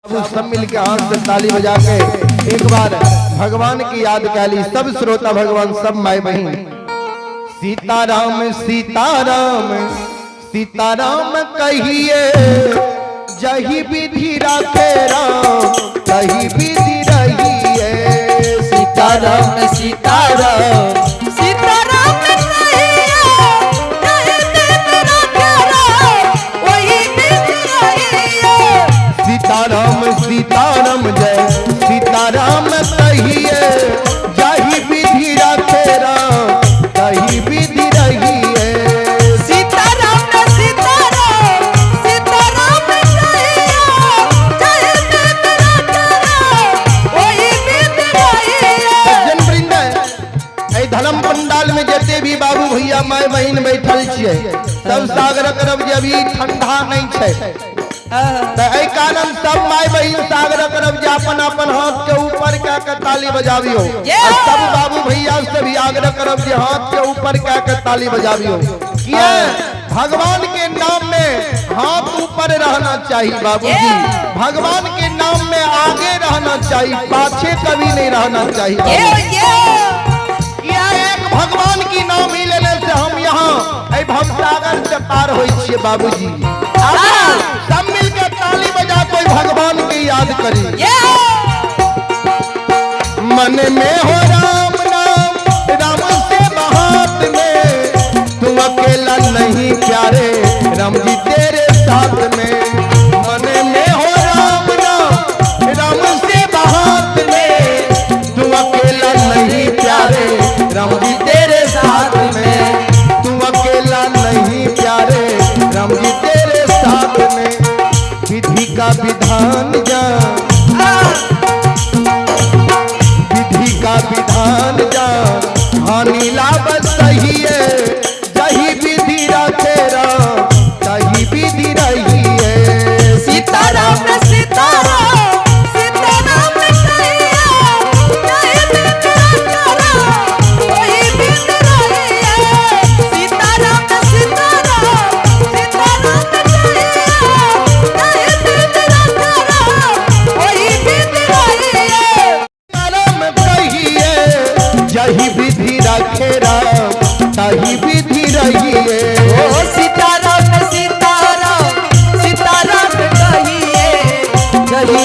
बाबू सब मिलके हाथ से ताली बजा के एक बार भगवान की याद कैली। सब श्रोता भगवान, सब माई बहन, सीताराम सीताराम सीताराम कहिए, जही विधि राखे राम तही विधि रहिए। सीताराम सीताराम सीताराम कहिए, जही विधि राखे राम वही विधि रहिए। सीताराम सीताराम जय सीताराम कहिए, जही विधि राखे राम तही विधि रहिए। सीताराम सीताराम सीताराम कहिए, जही विधि राखे राम वही विधि रहिए। सज्जन वृंद, एहि धर्म पंडाल में जते भी बाबू भैया माय बहिन बैठल छियै, सब सागर करब जे अभी ठंडा नहीं छै, तऽ एहि कारण सब माय बहिन सागर करब जे अपन अपन हाथ के ऊपर कए के ताली बजाबियो। आ सब बाबू भैया से भी आग्रह करब जे हाथ के ऊपर कए के ताली बजाबियो। किया भगवान के नाम में हाथ ऊपर रहना चाहिए बाबूजी, भगवान के नाम में आगे रहना चाहिए, पाछे कभी नहीं रहना चाहिए। किया एक भगवान की नाम ही लेने से हम यहाँ एहि भवसागर से पार होइ छियै बाबूजी। सब मिलके ताली बजा कोई भगवान के याद करी। मन में हो राम नाम, राम से हाथ में, तू अकेला नहीं प्यारे, राम जी तेरे साथ में। मन में हो राम नाम, राम से हाथ में, तू अकेला नहीं प्यारे, राम जी तेरे साथ में। तू अकेला नहीं प्यारे, राम जी तेरे साथ में। विधि का विधान जा, विधि का विधान जा, हानि लाभ सही है, जही विधि राखे राम तही विधि रही है। सीताराम सीताराम सीताराम कहिए, जही विधि राखे राम वही विधि रहिए। सीताराम सीताराम सीताराम कहिए, जही विधि राखे राम वही विधि रहिए। राम कहिए, जही विधि राखे राम तही विधि रही है। ओ सीताराम सीताराम सीताराम कहिए, जही